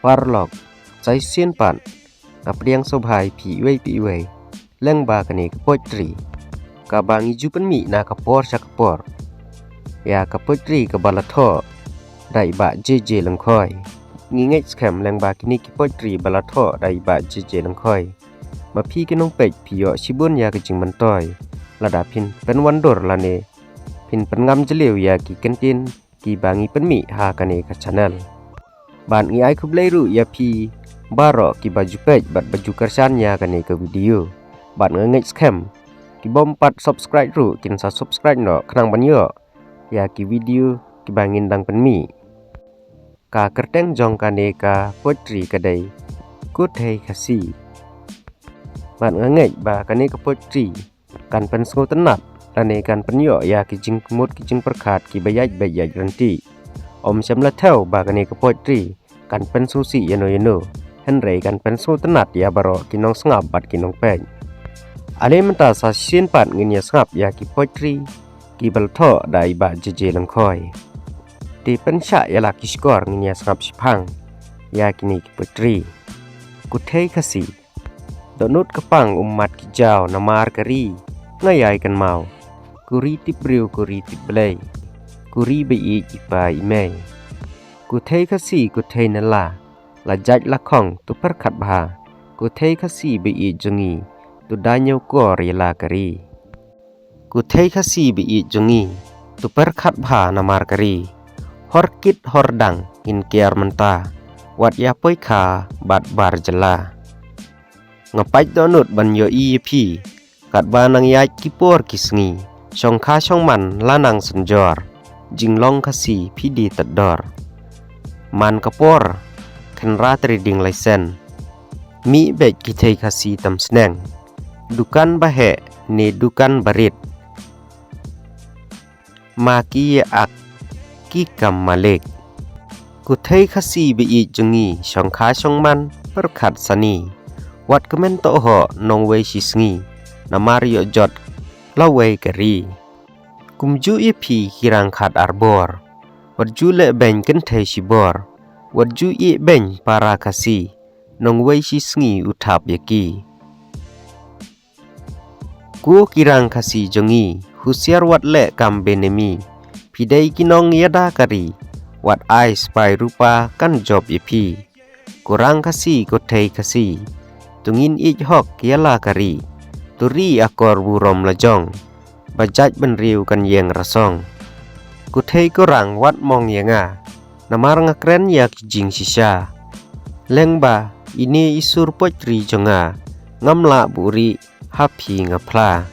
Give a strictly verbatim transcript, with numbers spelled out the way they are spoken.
Paralok, sa shisien pat nga pdiang sngewbha ïa phi iwei pa iwei lyngba kane ka poetry kaba ngi ju pynmih na ka por sha ka por. Ïa ka poetry kaba la thoh da i Bah J J Lyngkhoi. Ngi ngeit skhem lyngba kine ki poetry ba la thoh da i Bah J J Lyngkhoi, ma phi ki nongpeit phi ïoh shibun ïa ka jingmyntoi lada phin pynwandur lane phin pynngam jylliew ïa ki kyntien kiba ngi pynmih ha kane ka channel. Bad ngi ai khublei ruh ïa phi baroh kiba ju peit bad ba ju kyrshan ïa kane ka video. Bad nga ngeit skhem ki bym pat subscribe ruh kin sa subscribe noh khnang ban ïoh ïa ki video kiba ngin dang pynmih. Ka kyrteng jong kane ka poetry ka dei Kuthei Khasi. Bad nga ngeit ba kane ka poetry kan pynsngewtynnat lane kan pynïoh ïa ki jingmut ki jingpyrkhat kiba ïaid beit ïaid ryntih. Ym shym la thew ba kane ka poetry kan pynsngewsih ïano ïano, hynrei kan pynsngewtynnat ïa baroh ki nongsngap bad ki nongpeit. Ale mynta sa shisien pat ngin ïa sngap ïa ki poetry kiba la thoh da i Bah J J Lyngkhoi. Te pynshah ïa la ki shkor ngin ïa sngap shiphang ïa kine ki poetry. Kuthei Khasi. Dohnud ka pang ummat ki jaw namar ka ri nga ïai kynmaw. Ko ri tip briew, ko ri tip Blei, ko ri ba ïeit i pa i mei. Kuthei Khasi, kuthei na la, la jait la khong, to pyrkhat bha. Kuthei Khasi ba ïeit jong ngi, to da ñiewkor ïa la ka ri. Kuthei Khasi ba ïeit jong ngi, to pyrkhat bha namar ka ri. Hor kit hor dang ngin kiar mynta, wat ïa poi kha bad bar jylla. Nga pait dohnud ban ïohi ïa phi katba nang ïaid ki por ki sngi, shongkha shongman la nang synjor, jinglong Khasi phi die tad dor. Man ka por khynra trading license, mih beit kuthei Khasi tam sneng, dukan ba heh ne dukan ba rit, ma ki ïa ak ki kam malik. Kuthei Khasi ba ïeit jong ngi, shongkha shongman pyrkhat sani, wat kmen tohok nongwei shi sngi, namar ïoh jot lawei ka ri. Kumjuh ïa phi ki rangkhat arbor, wat ju leh beiñ kynthei shibor, wat ju ïeh beiñ para Khasi, nongwei shi sngi u thap ïa ki. Ko ki rang Khasi jong ngi, husiar wat leh kam benami. Phi dei ki nong ïada ka ri, wat ai spah rupa kan jop ïa phi. Ko rang Khasi, kuthei Khasi, to ngin ïeit hok ïa la ka ri. To ri akor burom la jong, ba jait bynriew kan ïeng rasong. Kuthei ko rang wat mong ïa nga, namar nga kren ïa ki jingshisha. Lyngba ine i sur poetry jong nga, ngam lah buhrieh ha phi nga phla.